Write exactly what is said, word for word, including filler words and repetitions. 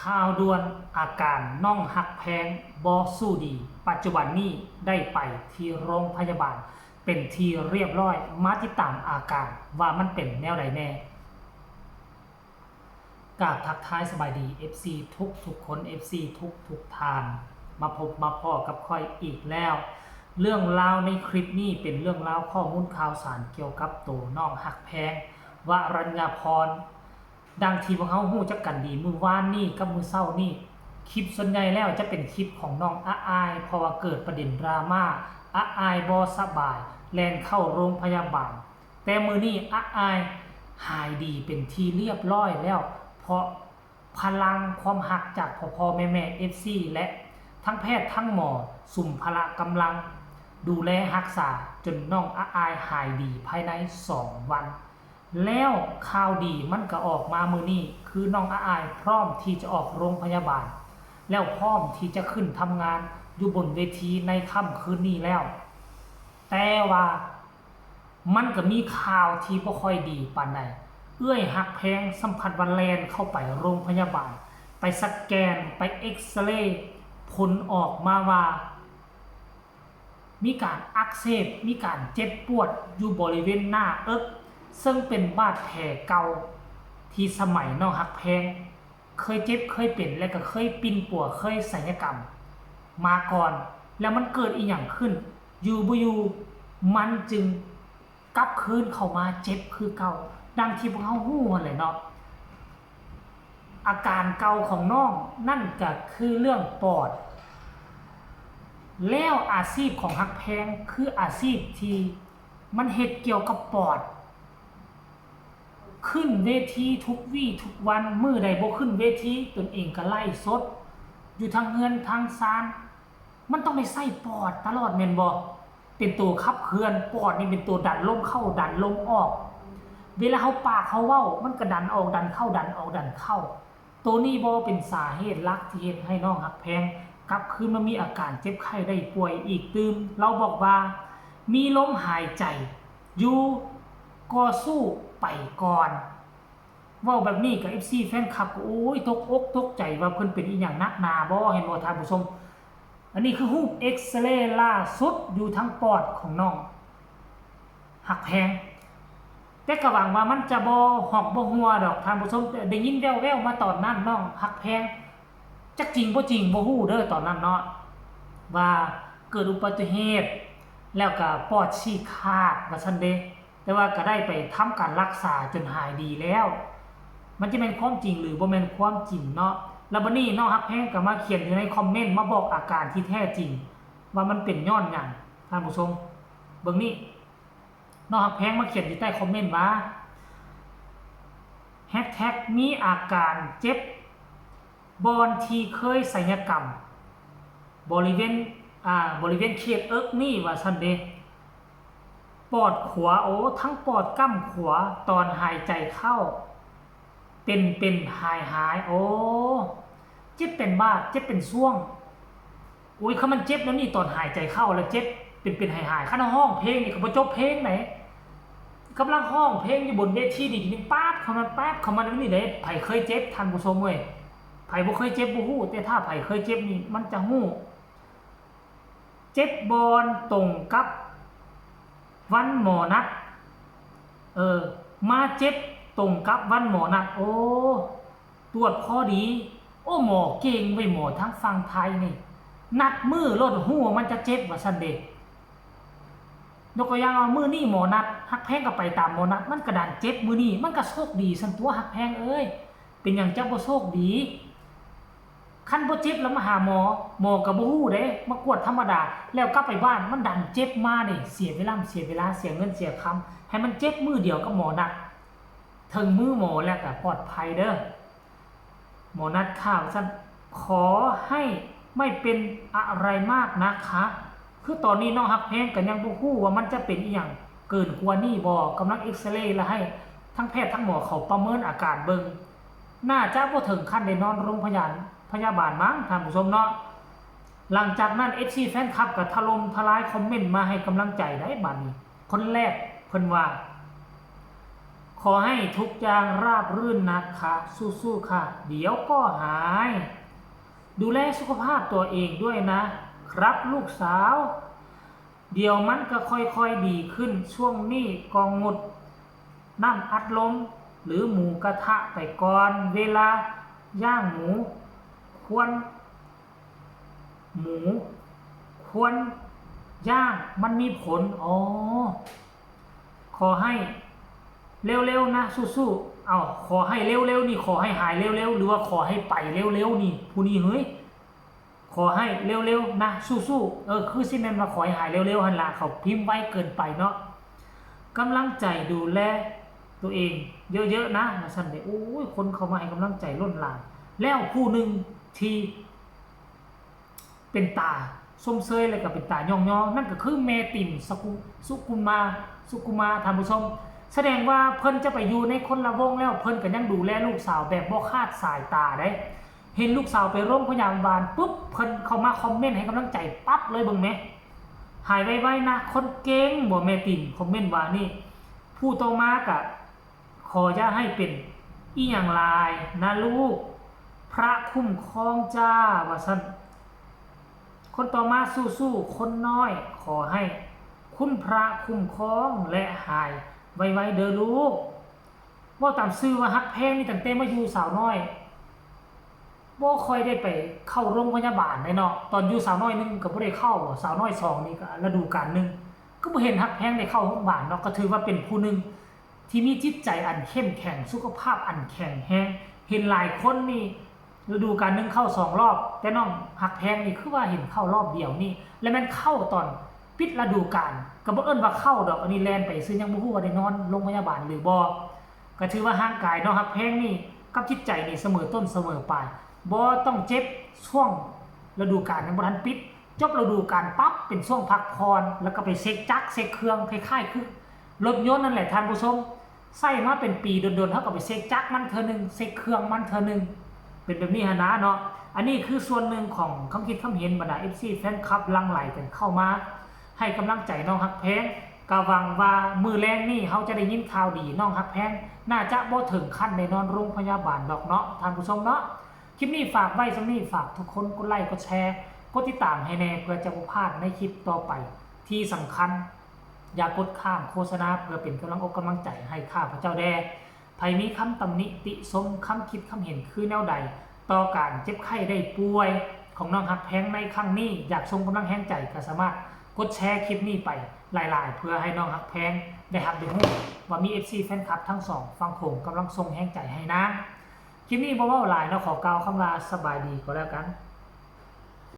ข่าวด่วน อาการน้องฮักแพงบ่สู้ดี ปัจจุบันนี้ได้ไปที่โรงพยาบาลเป็นที่เรียบร้อย มาติดตามอาการว่ามันเป็นแนวใดแน่ กราบทักทายสบายดี เอฟซี ทุกทุกคน เอฟซี ทุกทุกท่าน มาพบมาพ้อกับข้อยอีกแล้ว เรื่องราวในคลิปนี้เป็นเรื่องราวข้อมูลข่าวสารเกี่ยวกับตัวน้องฮักแพง วรัญญาพร ดังที่พวกเฮาฮู้จักกันดี มื้อวานนี้กับมื้อเช้านี้ คลิปส่วนใหญ่แล้วจะเป็นคลิปของน้องอะอาย เพราะว่าเกิดประเด็นดราม่า อะอายบ่สบาย แล่นเข้าโรงพยาบาล แต่มื้อนี้อะอายหายดีเป็นที่เรียบร้อยแล้ว เพราะพลังความฮักจากพ่อๆแม่ๆ เอฟซี และทั้งแพทย์ทั้งหมอสุมพละกำลัง ดูแลรักษาจนน้องอะอายหายดีภายในสองวัน แล้วข่าวดีมันก็ออกมามื้อนี้ คือน้องอะอายพร้อมที่จะออกโรงพยาบาล แล้วพร้อมที่จะขึ้นทำงานอยู่บนเวทีในค่ำคืนนี้แล้ว แต่ว่ามันก็มีข่าวที่บ่ค่อยดีปานใด เอื้อยฮักแพงสัมผัสว่าแล่นเข้าไปโรงพยาบาล ไปสแกน ไปเอ็กซเรย์ ผลออกมาว่า มีการอักเสบ มีการเจ็บปวดอยู่บริเวณหน้าเอิก ซึ่งเป็นบาดแผลเก่าที่สมัยน้องฮักแพง เคยเจ็บเคยเป็น และก็เคยปิ้นปัว เคยศัลยกรรมมาก่อน แล้วมันเกิดอีหยังขึ้น อยู่บ่อยู่ มันจึงกลับคืนเข้ามาเจ็บคือเก่า ดังที่พวกเฮาฮู้หั้นแหละเนาะ อาการเก่าของน้องนั่นก็คือเรื่องปอด แล้วอาชีพของฮักแพงคืออาชีพที่มันเฮ็ดเกี่ยวกับปอด ขึ้นเวทีทุกวีทุกวัน มื้อใดบ่ขึ้นเวทีตนเองก็ไลฟ์สด อยู่ทางเฮือนทางซาน มันต้องได้ใช้ปอดตลอดแม่นบ่ เป็นตัวขับเคลื่อน ปอดนี่เป็นตัวดันลมเข้าดันลมออก เวลาเฮาปากเฮาเว้า มันก็ดันออกดันเข้าดันออกดันเข้า ตัวนี้บ่เป็นสาเหตุหลักที่เฮ็ดให้น้องฮักแพงกลับคืนมามีอาการเจ็บไข้ได้ป่วยอีกตื่ม ลาวบอกว่ามีลมหายใจอยู่ ก็สู้ไปก่อน เว้าแบบนี้ก็ เอฟซี แฟนคลับก็ โอ้ย ตกอกตกใจว่าเพิ่นเป็นอีหยังหนักหนาบ่ เห็นบ่ท่านผู้ชม อันนี้คือรูปเอ็กซเรย์ล่าสุดอยู่ทางปอดของน้องฮักแพง แต่ก็หวังว่ามันจะบ่หอกบ่หัวดอกท่านผู้ชม ได้ยินแว่วๆมาตอนนั้นน้องฮักแพง จักจริงบ่จริงบ่ฮู้เด้อตอนนั้นเนาะ ว่าเกิดอุบัติเหตุ แล้วก็ปอดฉีกขาดว่าซั่นเด้ แต่ว่าก็ได้ไปทำการรักษาจนหายดีแล้ว มันจะแม่นความจริงหรือบ่แม่นความจริงเนาะ แล้วบัดนี้น้องฮักแพงก็มาเขียนอยู่ในคอมเมนต์มาบอกอาการที่แท้จริง ว่ามันเป็นย้อนหยัง ท่านผู้ชม เบิ่งนี่ น้องฮักแพงมาเขียนอยู่ใต้คอมเมนต์ว่า แฮชแท็ก มีอาการเจ็บ บอนที่เคยศัลยกรรม บริเวณ อ่า บริเวณเขตเอิกนี่ว่าซั่นเด้ ปอดขวา โอ้ ทั้งปอดก้ำขวา ตอนหายใจเข้า เป็นเป็นหายหาย โอ้ เจ็บเป็นบาด เจ็บเป็นช่วง โอ้ย คันมันเจ็บแล้วนี่ ตอนหายใจเข้าแล้วเจ็บ เป็นเป็นหายหาย คันเฮาฮ้องเพลงนี่ก็บ่จบเพลงไหน กำลังฮ้องเพลงอยู่บนเวทีนี่ นี่ป๊าบเข้ามา ป๊าบเข้ามานี่เด้ ไผเคยเจ็บ ท่านผู้ชมเอ้ย ไผบ่เคยเจ็บบ่ฮู้ แต่ถ้าไผเคยเจ็บนี่ มันจะฮู้ เจ็บบอนตรงกับวันหมอนัด เออ มาเจ็บตรงกับวันหมอนัด โอ้ ตรวจพอดี โอ้ หมอเก่งเว้ย หมอทางฝั่งไทยนี่ นัดมื้อโลด ฮู้ว่ามันจะเจ็บว่าซั่นเด้ ยกตัวอย่างว่ามื้อนี้หมอนัด ฮักแพงก็ไปตามหมอนัด มันก็ดันเจ็บมื้อนี้ มันก็โชคดีซั่นตั๊วฮักแพงเอ้ย เป็นหยังเจ้าบ่โชคดี คันบ่เจ็บแล้วมาหาหมอ หมอก็บ่ฮู้เด้ มากวดธรรมดา แล้วกลับไปบ้านมันดันเจ็บมานี่ เสียเวลา เสียเวลา เสียเงินเสียคำ ให้มันเจ็บมื้อเดียวกับหมอนัด ถึงมือหมอแล้วก็ปลอดภัยเด้อ หมอนัดค่ะว่าซั่น ขอให้ไม่เป็นอะไรมากนะคะ คือตอนนี้น้องฮักแพงก็ยังบ่ฮู้ว่ามันจะเป็นอีหยังเกินกว่านี้บ่ กำลังเอ็กซเรย์แล้วให้ทั้งแพทย์ทั้งหมอเขาประเมินอาการเบิ่ง น่าจะบ่ถึงขั้นได้นอนโรงพยาบาล พยาบาลมั้งท่านผู้ชมเนาะ หลังจากนั้น เอฟซี แฟนคลับก็ถล่มทลายคอมเมนต์มาให้กำลังใจได้บัดนี้ คนแรกเพิ่นว่า ขอให้ทุกอย่างราบรื่นนะคะ สู้ๆค่ะ เดี๋ยวก็หาย ดูแลสุขภาพตัวเองด้วยนะครับลูกสาว เดี๋ยวมันก็ค่อยๆดีขึ้น ช่วงนี้ก็งดน้ำอัดลมหรือหมูกระทะไปก่อน เวลาย่างหมู ควร หมู ควรย่าง มันมีผล อ๋อ ขอให้เร็วๆนะ สู้ๆ เอา ขอให้เร็วๆนี่ ขอให้หายเร็วๆ หรือว่าขอให้ไปเร็วๆนี่ ผู้นี้เฮ้ย ขอให้เร็วๆนะ สู้ๆ เออ คือสิแม่นว่าขอให้หายเร็วๆหั่นล่ะ เขาพิมพ์ไวเกินไปเนาะ กำลังใจดูแลตัวเองเยอะๆนะ ว่าซั่นเด้ โอ้ย คนเข้ามาให้กำลังใจล้นหลาม แล้วผู้หนึ่งที่เป็นตาชมเชย และก็เป็นตาย่องยอ นั่นก็คือแม่ติ่ม สกุ สุกุมา สุกุมา ท่านผู้ชม แสดงว่าเพิ่นจะไปอยู่ในคนละวงแล้ว เพิ่นก็ยังดูแลลูกสาวแบบบ่ขาดสายตาเด้ เห็นลูกสาวไปโรงพยาบาลปุ๊บ เพิ่นเข้ามาคอมเมนต์ให้กำลังใจปั๊บเลย เบิ่งแหม หายไวๆนะ คนเก่ง บ่ แม่ติ่มคอมเมนต์ว่านี่ ผู้ต่อมาก็ ขออย่าให้เป็นอีหยังหลายนะลูก พระคุ้มครองจ้า ว่าซั่น คนต่อมา สู้ๆ คนน้อย ขอให้คุณพระคุ้มครองและหายไวๆเด้อลูก เว้าตามซื่อว่าฮักแพงนี่ตั้งแต่มาอยู่สาวน้อย บ่ค่อยได้ไปเข้าโรงพยาบาลเด้เนาะ ตอนอยู่สาวน้อยหนึ่งก็บ่ได้เข้า สาวน้อยสองนี่ก็ฤดูกาลหนึ่ง ก็บ่เห็นฮักแพงได้เข้าโรงพยาบาลเนาะ ก็ถือว่าเป็นผู้หนึ่งที่มีจิตใจอันเข้มแข็ง สุขภาพอันแข็งแรง เห็นหลายคนนี่ฤดูกาลหนึ่งเข้าสองรอบ แต่น้องฮักแพงนี่คือว่าเห็นเข้ารอบเดียวนี่ และแม่นเข้าตอนปิดฤดูกาล ก็บ่เอิ้นว่าเข้าดอก อันนี้แล่นไปซื่อ ยังบ่ฮู้ว่าได้นอนโรงพยาบาลหรือบ่ ก็ถือว่าร่างกายน้องฮักแพงนี่กับจิตใจนี่เสมอต้นเสมอปลาย บ่ต้องเจ็บช่วงฤดูกาลยังบ่ทันปิด จบฤดูกาลปั๊บเป็นช่วงพักผ่อน แล้วก็ไปเช็คจักรเช็คเครื่อง คล้ายๆคือรถยนต์นั่นแหละท่านผู้ชม ใช้มาเป็นปีโดนๆ เฮาก็ไปเช็คจักรมันเทื่อหนึ่ง เช็คเครื่องมันเทื่อหนึ่ง เป็นแบบนี้หั้นนะเนาะ อันนี้คือส่วนหนึ่งของความคิดความเห็นบรรดา เอฟซี แฟนคลับหลั่งไหลกันเข้ามาให้กำลังใจน้องฮักแพง ก็หวังว่ามื้อแลงนี่เฮาจะได้ยินข่าวดี น้องฮักแพงน่าจะบ่ถึงขั้นได้นอนโรงพยาบาลดอกเนาะท่านผู้ชมเนาะ คลิปนี้ฝากไว้ส่ำนี้ ฝากทุกคนกดไลค์กดแชร์ กดติดตามให้แน่ เพื่อจะบ่พลาดในคลิปต่อไป ที่สำคัญ อย่ากดข้ามโฆษณา เพื่อเป็นกำลังอกกำลังใจให้ข้าพเจ้าแด่ ไผมีคำตำหนิติชม คำคิดคำเห็นคือแนวใด ต่อการเจ็บไข้ได้ป่วยของน้องฮักแพงในครั้งนี้ อยากส่งกำลังแฮงใจก็สามารถกดแชร์คลิปนี้ไปหลายๆ เพื่อให้น้องฮักแพงได้ฮับได้ฮู้ว่ามี เอฟซี แฟนคลับทั้งสองฝั่งโขงกำลังส่งแฮงใจให้นาง คลิปนี้บ่เว้าหลายเนาะ ขอกล่าวคำว่าสบายดีก็แล้วกัน